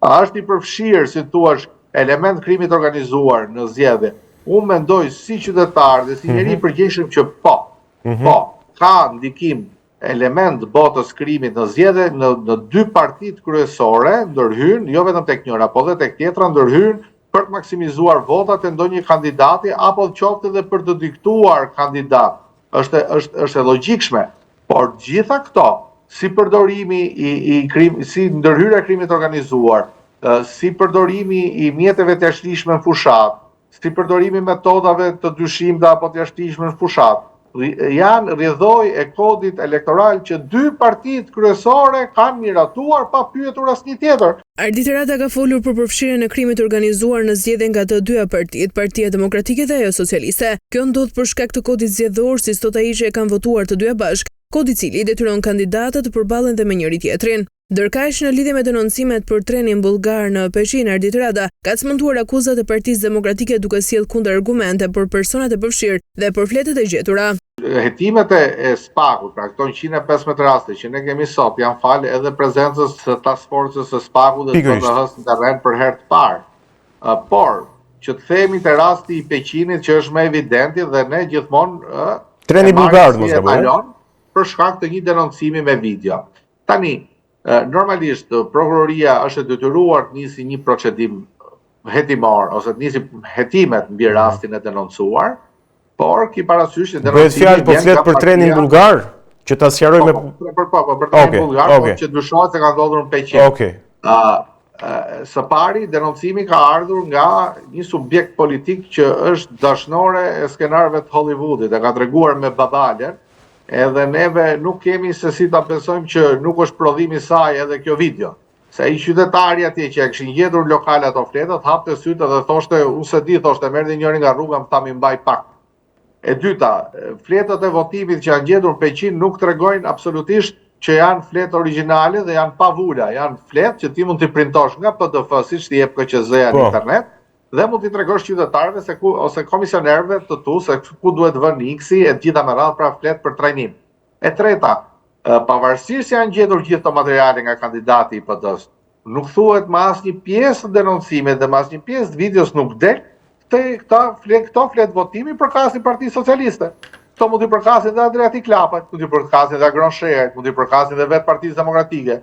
A është i përfshirë, si thua, element krimit organizuar në zgjedhje? Unë mendoj si qytetar dhe si njeri i përgjegjshëm që po, po, ka ndikim element botës krimit në zgjedhje në në dy partitë kryesore ndërhyn, jo vetëm tek njëra, po dhe tek tjetra ndërhyn për të maksimizuar votat e ndonjë kandidati apo qoftë edhe për të diktuar kandidat. Është është është e logjikshme, por gjitha këto, si përdorimi i i krim, si ndërhyrja e krimit organizuar, si përdorimi i mjeteve të jashtëligjshme në fushat, si përdorimi i metodave të dyshimta apo të jashtëligjshme në fushat, janë rrjedhojë e kodit elektoral që dy partitë kryesore kanë miratuar pa pyetur asnjë tjetër. Ardit Rada ka folur për përfshirjen e krimit të organizuar në zgjedhje nga të dyja partitë, Partia Demokratike dhe ajo Socialiste. Kjo ndodh për shkak të kodit zgjedhor, siç thotë ai që e kanë votuar të dyja bashkë, kod i cili i detyron kandidatët të përballen dhe me njëri-tjetrin. Ndërkaq, në lidhje me denoncimet për trenin bullgar në Peqin, Ardit Rada ka çmontuar akuzat e Partisë Demokratike duke sjellë kundërargumente për personat e përfshirë dhe për fletët e gjetura. Hetimet e SPAK-ut, pra këto 115 raste që ne kemi sot, janë falë edhe prezencës së task forcës së SPAK-ut dhe të BDH-së në terren për herë të parë. Por, që të themi te rasti i Peqinit që është më evidenti dhe ne gjithmonë Treni bullgar, mos gaboj. Për shkak të një denoncimi me video. Tani, normalisht prokuroria është e detyruar të nisi një procedim hetimor ose të nisi hetimet mbi rastin e denoncuar, por ki parasysh që denoncimi Bëhet fjalë po flet për trenin bullgar, që ta sqaroj me po, po, po, po, po, për trenin bullgar, po që dyshohet se ka ndodhur në Peqin. Okej. Së pari, denoncimi ka ardhur nga një subjekt politik që është dashnore e skenarëve të Hollywoodit, e ka treguar me babalen, edhe neve nuk kemi se si ta besojmë që nuk është prodhimi i saj edhe kjo video. Se ai qytetari atje që e kishin gjetur lokal ato fletët, hapte sytë dhe thoshte, unë se di, thoshte, më erdhi njëri nga rruga, më tha mi mbaj pak. E dyta, fletët e votimit që janë gjetur në Peqin nuk tregojnë absolutisht që janë fletë origjinale dhe janë pa vula, janë fletë që ti mund t'i printosh nga PDF, siç t'i jep KQZ-ja në internet, dhe mund t'i tregosh qytetarëve se ku ose komisionerëve të tu se ku duhet vënë X-i e të gjitha me radhë, pra fletë për trajnim. E treta, pavarësisht se janë gjetur gjithë këto materiale nga kandidati i PD-s, nuk thuhet më asnjë pjesë të denoncimit dhe më asnjë pjesë të videos nuk del të këta flet këto fletë votimi përkasin Partisë Socialiste. Këto mund t'i përkasin dhe Adriatik Lapajt, mund t'i përkasin dhe Agron Shehajt, mund t'i përkasin dhe vetë Partisë Demokratike.